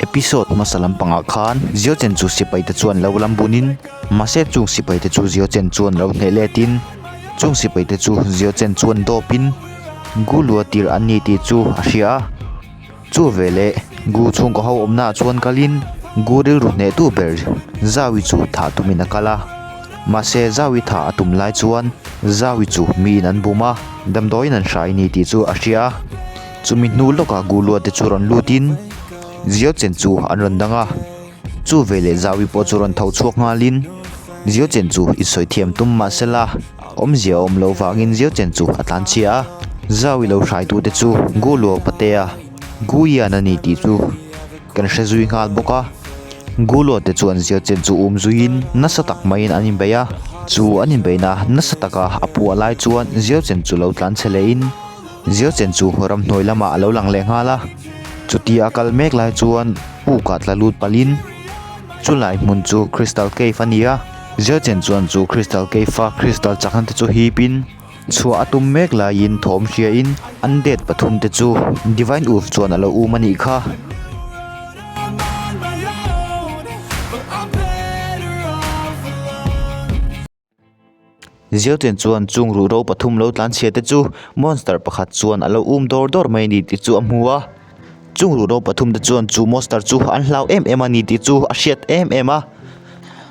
Episode hmasa lampangah khan Ziochen chu sipaite chuan lo lam bunin, mahse chung sipaite chu Ziochen chuan lo hneh letin, chung sipaite chu Ziochen chuan dawpin Gu lua tir an ni tih chu a hria a. Chu veleh Gu chhungkaw ho awmnaah chuan kalin Gu rilru hnehtu ber Zaui chu thah tumin a kal a. Mahse Zaui thah a tum lai chuan Zaui chu miin an bum a, damdawiin an hrai ni tih chu a hria a. Chumi hnu lawkah Gu lua te chu rawn lutin Ziochen chu an rawn dang a. Chu veleh Zaui pawh chu rawn tho chhuak nghalin Ziochen chu i sawi thiam tum mahsela awmzia a awm loh vangin Ziochen chu a tlan chhia a. Zaui lo hraitute chu Gu Luo Patea, Gu Yan a ni tih chu kan hre zui nghal bawk a. Gu Luo te chuan Ziochen chu um zuiin nasa tak maiin an inbei a. Chu an inbeina nasa taka a puah lai chuan Ziochen chu lo tlan chhe lehin Ziochen chu ramhnuai lamah a lo lang leh nghal a. Chutia a kal mek lai chuan pukah tla lut palhin chulai hmun chu Crystal Cave a ni a. Ziochen chuan chu Crystal Cave a crystal chakna te chu hipin chhuah a tum mek laiin thawm hriain undead pathum te chu Divine Wolf chuan a lo um a nih kha. Ziochen chuan chung ruhro pathum lo tlanchhia te chu monster pakhat chuan a lo um dawr dawr mai a ni tih chu a hmu a. Chung ruhro pathum te chuan chu monster chu an hlau em em a ni tih chu a hriat em em a.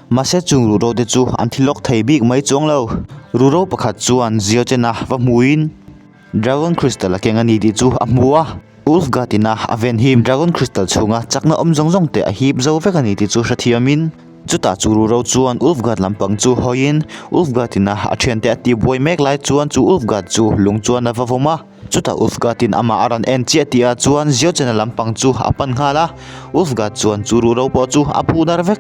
Mahse chung ruhro te chu an thi lawk thei bik mai chuang lo. Ruhro pakhat chuan Ziochen-a va hmuin Dragon Crystal a keng a ni tih chu a hmu a. Ulfgard ina a ven him Dragon Crystal chhunga chakna awm zawng zawng te a hip zo vek a ni tih chu hrethiamin chutah chu ruhro chuan Ulfgard lampang chu hawiin Ulfgard ina a thiante a tihbuai mek lai chuan chu Ulfgard chu lung chuan a va vawm a. Chutah Ulfgard in amah a rawn en chiah tih ah chuan Ziochena lampang chu a pan nghal a, Ulfgard chuan chu ruhro pawh chu a phu dar vek.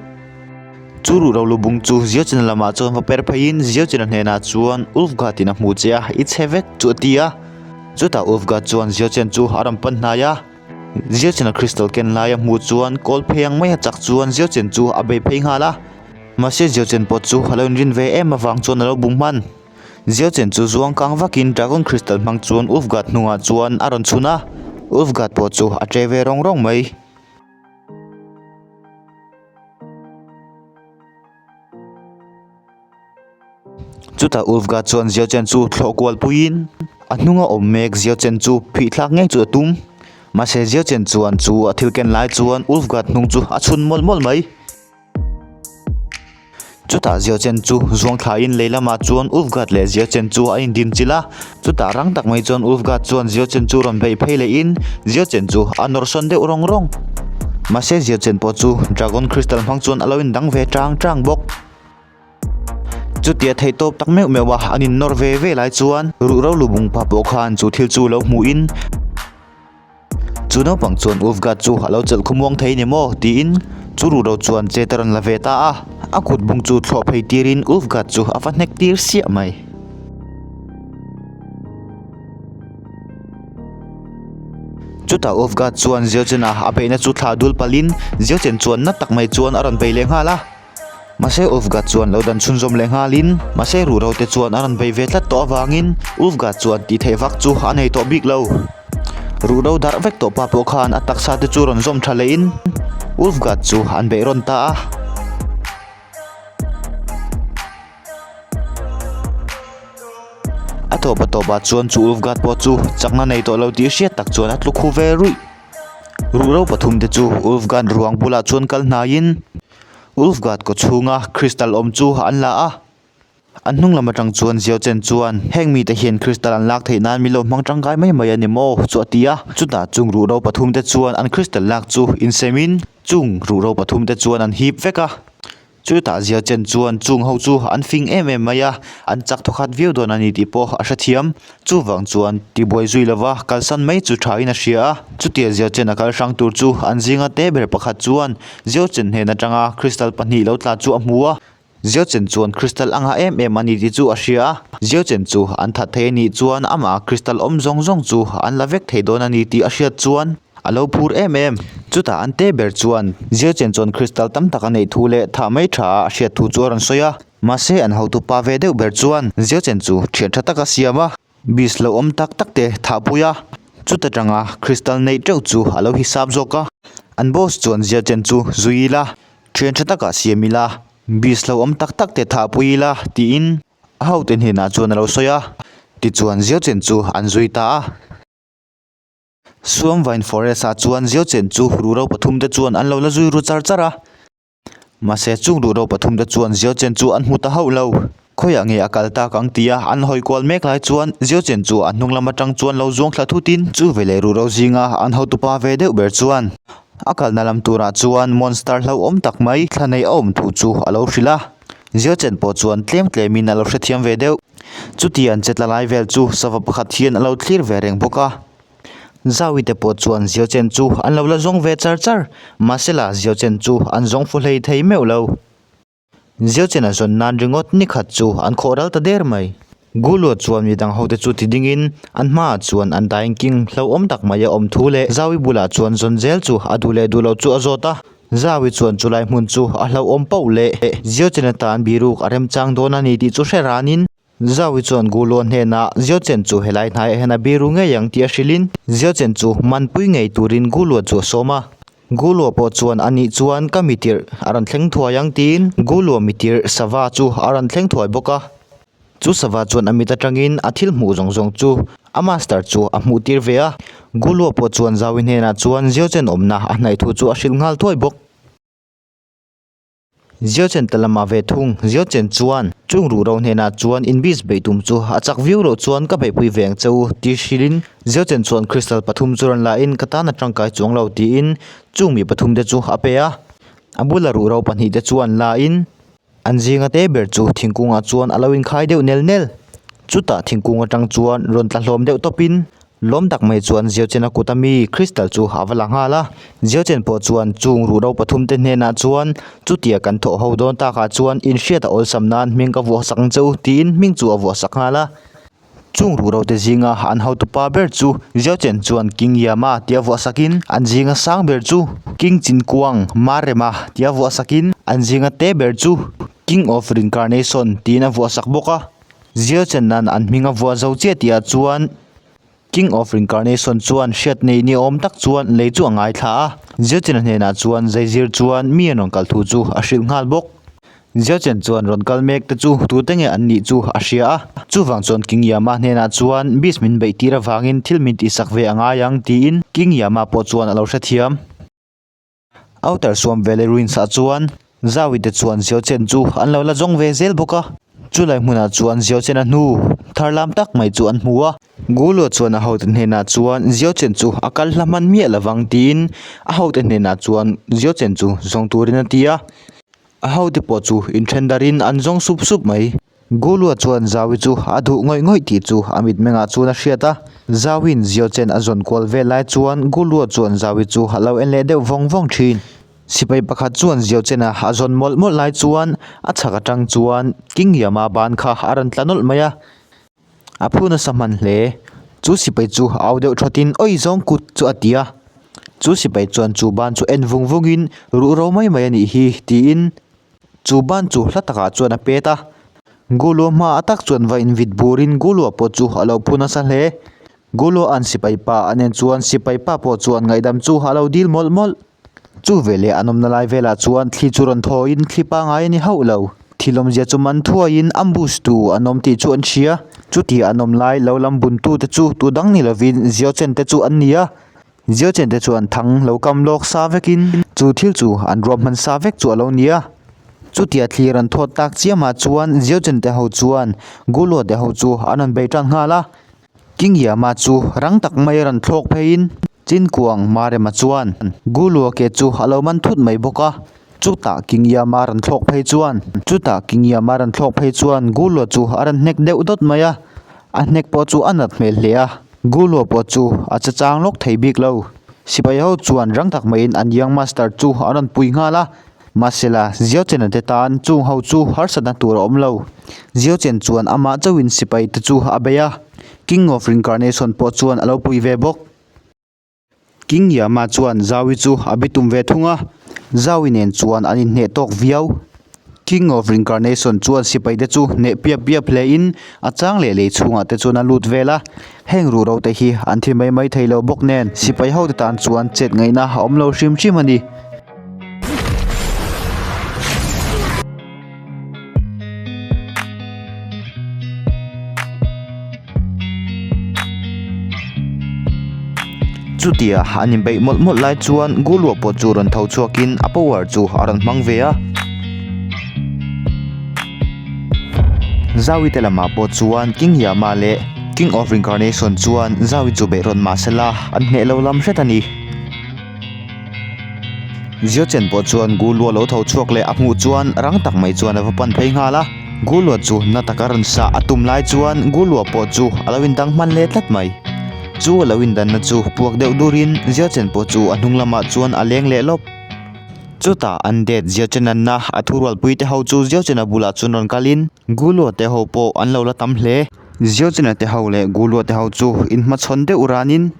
Chu ruhro lubung chu Ziochena lamah chuan va per pheiin Ziochena hnenah chuan Ulfgard in a hmu che a, i chhe vek chu a ti a. Chutah Ulfgard chuan Ziochen chu a rawn pan hnai a, Ziochena crystal ken lai a hmuh chuan kawl phei ang mai a chak chuan Ziochen chu a bei phei nghal a. Mahse Ziochen pawh chu a lo inrin ve em avang chuan a lo bum hman. Ziochen chu zuang kang vakin Dragon Crystal hmang chuan Ulfgard hnungah chuan a rawn chhun a, Ulfgard pawh chu a che ve rawng rawng mai. Chutah Ulfgard chuan Ziochen chu thlawh kual puiin a hnunga awm mek Ziochen chu phih thlak ngei chu a tum. Mahse Ziochen chuan chu a thil ken lai chuan Ulfgard hnung chu a chhun mawlh mawlh mai. Chutah Ziochen chu zuang thlaiin lei lamah chuan Ulfgard leh Ziochen chu a indin chilh a. Chutah rang tak mai chuan Ulfgard chuan Ziochen chu rawn beih phei lehin Ziochen chu a nawr sawn deuh rawng rawng. Mahse Ziochen pawh chu Dragon Crystal hmang chuan a lo indang ve chang chang bawk. Chutia theihtawp tak meuh meuh a an innawr ve ve lai chuan ruhro lubung pa pawh khan chu thil chu lo hmuhin chu naupang chuan Ulfgard chu a lo chelh khawmuang thei ni maw tiin chu ruhro chuan chet a rawn la ve ta a, a kut bung chu thlawh phei tirin Ulfgard chu a va hnek tir siah mai. Chutah Ulfgard chuan Ziochen-a a beihna chu thlah dul palhin Ziochen chuan na tak mai chuan a rawn bei leh nghal a. Mahse Ulfgard chuan lo dan chhunzawm leh nghalin, mahse ruhro te chuan a rawn bei ve tlat tawh avangin Ulfgard chuan tih theih vak chu a nei tawh bik lo. Ruhro darh vek tawh pa pawh khan a taksa te chu rawn zawm tha lehin Ulfgard chu an beih rawn ta a. A tawp a tawpah chuan chu Ulfgard pawh chu chakna nei tawh lo tih hriat tak chuan a tlu khu ve ruih. Ruhro pathum te chu Ulfgard ruang bulah chuan kal hnaiin Ulfgard kaw chhunga crystal awm chu an la a, an hnung lam atang chuan Ziochen chuan heng mite hian crystal an lak theih nan min lo hmang tangkai mai mai a ni maw chu a ti a, chutah chung ruhro pathum te chuan an crystal lak chu insemin chung ruhro pathum te chuan an hip vek a. Chutah Ziochen chuan chung ho chu an fing em em mai a, an chak thawkhat viau dawn a ni tih pawh a hrethiam. Chuvang chuan tibuai zui lova kalsan mai chu thain a hria a, chutia Ziochen a kal hrang tur chu an zinga te ber pakhat chuan Ziochen hnen atanga crystal pahnih lo tla chu a hmu a, Ziochen chuan crystal a ngah em em a ni tih chu a hria a, Ziochen chu an that thei a nih chuan amah crystal awm zawng zawng chu an la vek thei dawn a ni tih a hriat chuan a lo phur em em. Chutah an te ber chuan Ziochen chuan crystal tam tak a neih thu leh thah mai tha a hriat thu chu a rawn sawi a. Mahse an hotu pa ve deuh ber chuan Ziochen chu thian tha tak a siam a, beast lo awm tak tak te thah pui a, chuta tanga crystal neih teuh chu a lo hisap zawk a. An boss chuan Xiao Chen chu zui ila, thian tha takah siam ila, beast lo awm tak tak te thah pui ila tiin a hote hnenah chuan a lo sawi a. Tichuan Xiao Chen chu an zui ta a. Suamvain forest ah chuan Xiao Chen chu ruhro pathum te chuan an lo la zui ru char char a. Mahse chung ruhro pathum te chuan Xiao Chen chu an hmu ta hauh lo. Khawiah nge a kal tak ang tia an hawi kual mek lai chuan Xiao Chen chu a hnung lam atang chuan lo zuang thla thut in chu veleh ruhro zinga an hotupa ve deuh ber chuan a kalna lam turah chuan monster hlauhawm tak mai thla nei a awm thu chu a lo hrilh a. Xiao Chen pawh chuan tlem tlem in a lo hrethiam ve deuh. Chuti an che tla lai vel chu sava pakhat hian a lo thlir ve reng bawk a. Zaui te pawh chuan Xiao Chen chu an lo la zawng ve char char, mahsela Xiao Chen chu an zawng fu hlei thei meuh lo. Xiao Chen a zawn nan ringawt ni khat chu an khawh ral ta der mai. Gulua chuan midang hote chu ti dingin an hmaah chuan an Dying King hlauhawm tak mai a awm thu leh Zaui bulah chuan zawn zel chu a duh leh duh loh chu a zawt a. Zaui chuan chulai hmun chu a hlauhawm pauh leh Xiao Chen atan biruk a remchang dawn a ni tih chu hre ranin, Zaui chuan Gulua hnenah Xiao Chen chu helai hnaiah hian a biru ngei ang tih a hrilhin Xiao Chen chu manpui ngei turin Gulua chu a sawm a. Gulua pawh chuan a nih chuan ka mitirh a rawn thleng thuai ang tiin Gulua mitirh sava chu a rawn thleng thuai bawk a. Chu sava chuan a mit atangin a thil hmuh zawng zawng chu a master chu a hmuh tir ve a. Gulua pawh chuan Zaui hnenah chuan Xiao Chen awmna a hnaih thu chu a hrilh nghal thuai bawk. Xiao Chen ta lamah ve thung, Xiao Chen chuan chung ruhro hnenah chuan in beast beih tum chu a chak viau loh chuan ka beihpui ve ang che u tih hrilhin Xiao Chen chuan crystal pathum chu rawn lahin ka tan a tangkai chuang lo tiin chung mi pathum te chu a pe a. A bula ruhro pahnih te chuan lahin An zinga te ber chu thingkungah chuan a lo inkhai deuh nel nel. Chutah thingkung atang chuan rawn tla hlawm deuh tawpin lawm tak mai chuan Ziaochen-a kut ami crystal chu a va la nghal a. Ziaochen pawh chuan chung ruhro pathum te hnenah chuan chutia kan thawh ho dawn takah chuan inhriat a awlsam nan hming ka vuah sak ang che u tiin hming chu a vuah sak nghal a. Chung ruhro te zinga an hotupa ber chu Xiao Chen chuan King Yama tia vuah sakin an zinga sang ber chu King Chin Kuang Ma Rema tia vuah sakin an zinga te ber chu King of Reincarnation tiin a vuah sak bawk a. Xiao Chen nan an hming a vuah zo chiah tihah chuan King of Reincarnation chuan hriat nei ni awm tak chuan lei chu a ngaithla a. Xiao Chen-a hnenah chuan zaizir chuan mi an rawn kal thu chu a hrilh nghal bawk. Xiao Chen chuan rawn kal mek te chu tute nge an nih chu a hria a, chuvang chuan King Yama hnenah chuan beast min beih tir avangin thil min tihsak ve a ngai ang tiin King Yama pawh chuan a lo hrethiam. Outer Swamp Valley Ruins ah chuan Zawi te chuan Xiao Chen chu an lo la zawng ve zel bawk a, chulai hmunah chuan Xiao Chen a hnu thar lam tak mai chu an hmu a. Gulua chuan a hote hnenah chuan Xiao Chen chu a kal hla hman miah lovang tiin a hote hnenah chuan Xiao Chen chu zawng turin a ti a. A hote pawh chu inthen darin an zawng sup sup mai. Gulua chuan Zawi chu a duh ngawih ngawih tih chu a mitmengah chuan a hriat a. Zawiin Xiao Chen a zawn kual vel lai chuan Gulua chuan Zawi chu a lo en leh deuh vawng vawng thin. Sipai pakhat chuan Xiao Chen a a zawn mawlh mawlh lai chuan a chhak atang chuan King Yama ban kha a rawn tla nawlh mai a. A phu nasa hman hle. Chu sipai chu au deuh thawtin awi zawng kut chu a ti a. Chu sipai chuan chu ban chu en vung vungin ruh ro mai mai a nih hi tiin chu ban chu hla takah chuan a pet a. Gulua hma a tak chuan va invit burin Gulua pawh chu a lo phu nasa hle. Gulua an sipai pa a nen chuan sipai pa pawh chuan ngaihdam chu a lo dil mawlh mawlh. Chu veleh an awmna lai velah chuan thli chu rawn thawiin thli pangai a ni hauh lo. Thil awmzia chu man thuaiin ambush tu an awm tih chu an hria. Chuti an awm lai lo lam buntu te chu tu dang ni lovin Xiao Chen te chu an ni a. Xiao Chen te chuan thang lo kam lawk sa vekin chu thil chu an ruahman sa vek chu a lo ni a. Chutia thli rawn thawt tak chiamah chuan Xiao Chen te ho chuan Guluo te ho chu an rawn bei tan nghal a. King Yama chu rang tak mai a rawn thlawk pheiin Chinkuang Marema chuan Gulua ke chu a lo man thut mai bawk a, chutah King Yama rawn thlawk phei chuan chutah King Yama rawn thlawk phei chuan Gulua chu a rawn hnek deuh dawt mai a, a hnek pawh chu a nat hmel hle a, Gulua pawh chu a che chang lawk thei bik lo. Sipai ho chuan rang tak maiin an Young Master chu a rawn pui nghal a, Mahsela, Xiao Chen-a te tan chung ho chu harsatna tur a awm lo. Xiao Chen chuan amah chauhin sipai te chu a bei a, King of Reincarnation pawh chuan a lo pui ve bawk. King Yama chuan Zhao-i chu a bitum ve thung a, Zhao-i nen chuan an inhneh tawk viau. King of Reincarnation chuan sipai te chu hneh piap piap hle in a chang leh lei chhungah te chuan a lut vel a, heng ruhro te hi an thi mai mai thei lo bawk nen sipai ho te tan chuan chet ngaihna a awm lo hrim hrim a ni. Chutia an inbeih mawlh mawlh lai chuan Gulua pawh chu rawn tho chhuakin a power chu a rawn hmang ve a. Zawi te lamah pawh chuan King Yama leh King of Reincarnation chuan Zawi chu beih rawn mah sela an hneh lo lam hret a ni. Ziochen pawh chuan Gulua lo tho chhuak leh a hmuh chuan rang tak mai chuan a va pan phei nghal a. Gulua chu na taka rawn sah a tum lai chuan Gulua pawh chu a lo indang hman leh tlat mai. Chu a lo indanna chu puak deuh durin Ziochen pawh chu a hnung lamah chuan a leng leh lawp. Chutah an det Ziochen anna a thurualpui te ho chu Ziochena bulah chuan rawn kalin Gulua te ho pawh an lo la tam hle. Ziochena te ho leh Gulua te ho chu inhmachhawn deuh ranin.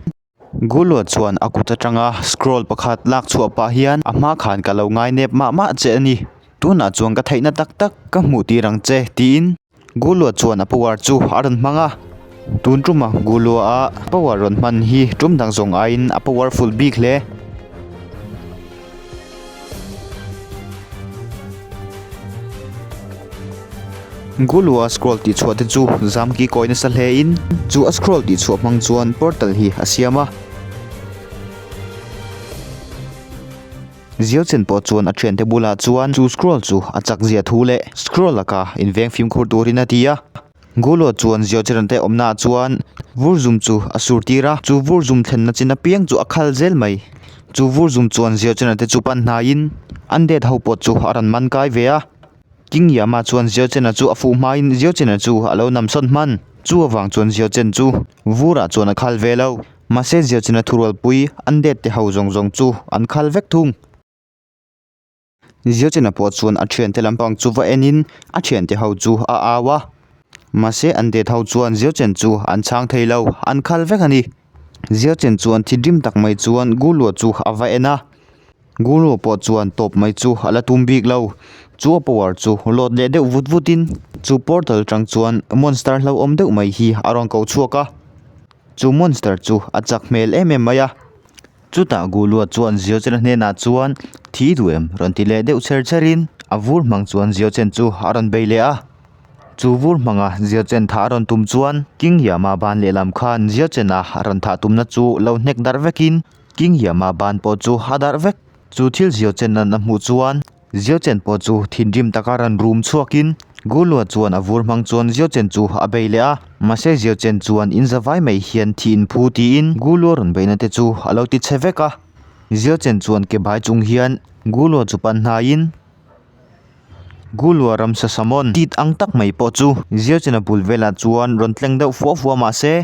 Gulua chuan a kut atanga scroll pakhat lak chhuah pah hian a hma khan ka lo ngai nep mah mah che a ni. Tunah chuan ka theihna tak tak ka hmuh tir ang che tiin Gulua chuan a power chu a rawn hmang a. Tun tuma Gulua a power rawn hman hi tum dang zawng aiin a powerful bik hle. Gulua scroll tih chhuah te chu zam ki kawi nasa hle in chu a scroll tih chhuah hmang chuan portal hi a siam a. Ziachen pawh chuan a thiante bulah chuan chu scroll chu a chak zia thu leh scroll laka inveng fimkhur turin a ti a. Gulua chuan Ziachen te awmna ah chuan vur zum chu a sur tir a, chu vur zum thlenna chin apiang chu a khal zel mai. Chu vur zum chuan Ziachen te chu pan hnaiin an det ho pawh chu a rawn man kai ve a. King Yama chuan Ziachen chu a fuh hmain Ziachen chu a lo nam sawn hman. Chu avang chuan Ziachen chu vurah chuan a khal ve lo. Mahse Ziachen thurualpui an det te ho zawng zawng chu an khal vek thung. Ziachen pawh chuan a thiante lampang chu va enin a thiante ho chu a au a. Mahse an det ho chuan Ziachen chu an chhang thei lo, an khal vek a ni. Ziachen chuan thidrim tak mai chuan Gulua chu a va en a. Gulua pawh chuan tawp mai chu a la tum bik lo. Chu a power chu lawt leh deuh vut vutin chu portal tang chuan monster hlauhawm deuh mai hi a rawn ko chhuak a. Chu monster chu a chak hmel em em mai a. Chutah Gulua chuan Ziochen hnenah chuan thi duh em rawn ti leh deuh chher chherin a vur hmang chuan Ziochen chu a rawn bei leh a. Chu vur hmanga Ziochen thah a rawn tum chuan King Yama ban lehlam khan Ziochen-a a rawn thah tumna chu lo hnek darh vekin King Yama ban pawh chu a darh vek. Chu thil Ziochen-a'n a hmuh chuan Ziochen pawh chu thinrim taka rawn rum chhuakin Gulua chuan a vur hmang chuan Ziochen chu a bei leh a, mahse Ziochen chuan in zavai mai hian thi in phu tiin Gulua rawn beihna te chu a lo ti chhe vek a. Ziochen chuan ke bai chung hian Gulua chu pan hnaiin Gulua ramsa samawn tit ang tak mai pawh chu Ziochen-a bul velah chuan rawn tleng deuh fua fua mahse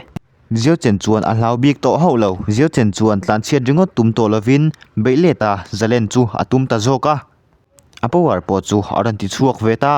Ziochen chuan a hlau bik tawh hauh lo. Ziochen chuan tlanchhiat ringawt tum tawh lovin beih let a zalen chu a tum ta zawk a. A power pawh chu a rawn ti chhuak ve ta.